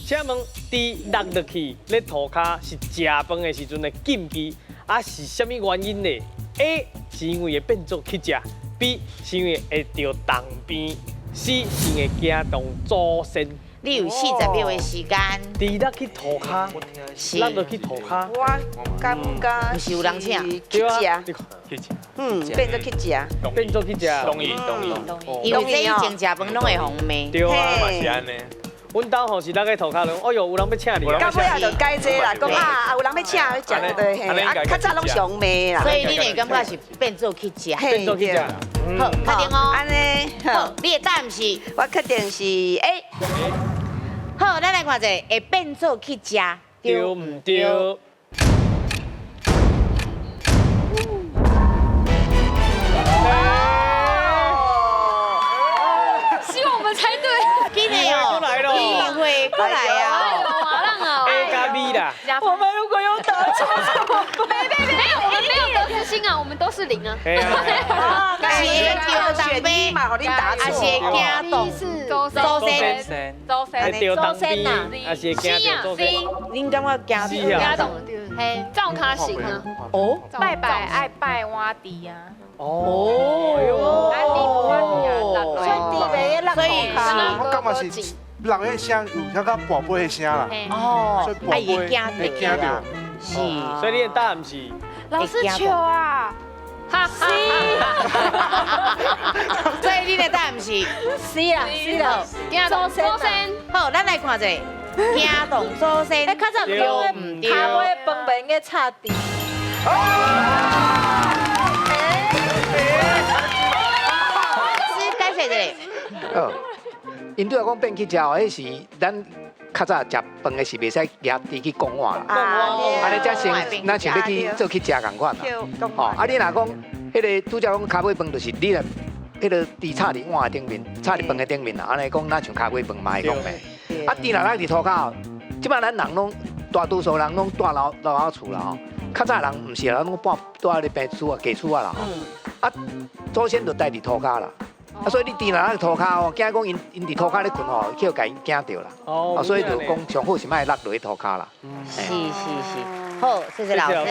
請問豬落落去咧塗跤是食飯的時陣的禁忌，啊是啥物原因呢？A 是因為會變做乞食，B 是因為會著動病，C 是因為驚動祖先。你有40秒的時間。豬落去塗跤，落落去塗跤。我感覺毋是有人請去食，去食，變做去食，變做去食。同意同意。因為這以前食飯攏會予罵。對啊，嘛是按呢。阮兜吼是落去塗跤，哦喲，有人欲請你。到尾仔就改這啦，講啊，有人欲請欲食對嘿，啊，較早攏上罵啦。所以你會感覺是變做去食。變做去食。好，確定哦。按呢，好，你的答案是？我確定是 A。好，咱來看一下，會變做去食，對毋對？希望我們猜對。今年哦，機會過來啊！A 加 B 啦。我們如果有答錯怎麼辦？沒有，我們沒有得失心啊，我們都是零啊。是會叫東邊，還是會驚動祖先？祖先，祖先啊，還是會驚祖先？恁感覺驚驚動？嘿，灶跤神啊！哦，拜拜愛拜碗豬啊！哦，所以豬袂落所以我感覺是人彼聲有遐個跋杯的聲啦。哦，啊伊會驚著，是，所以你的答案是？老師笑啊！哈 C，所以你的答案是 C 啦，C 啦，驚動祖先。好，咱來看一下，驚動祖先，欸，較早對毋對？跤尾飯面咧插豬。是解釋一下。好，𪜶拄仔講變去食哦，彼是咱較早食飯的時袂使攑豬去講碗啦。按呢才先，咱像欲去做去食仝款啦。吼，啊你若講彼个拄才講跤尾飯，就是你若彼个豬插佇碗的頂面，插佇飯的頂面啦，按呢講，若像跤尾飯嘛會講袂。啊，豬若落佇塗跤，這擺咱人攏大多數人攏住樓樓仔厝啦吼，較早人毋是啦，攏搬蹛咧平厝啊、家厝啊啦吼。啊，祖先就待佇塗跤啦。啊，所以你豬若落塗跤哦，驚講𪜶𪜶佇塗跤咧睏吼，去共𪜶驚著啦。哦，所以就講上好是莫落落去塗跤啦。是是是，好，謝謝老師。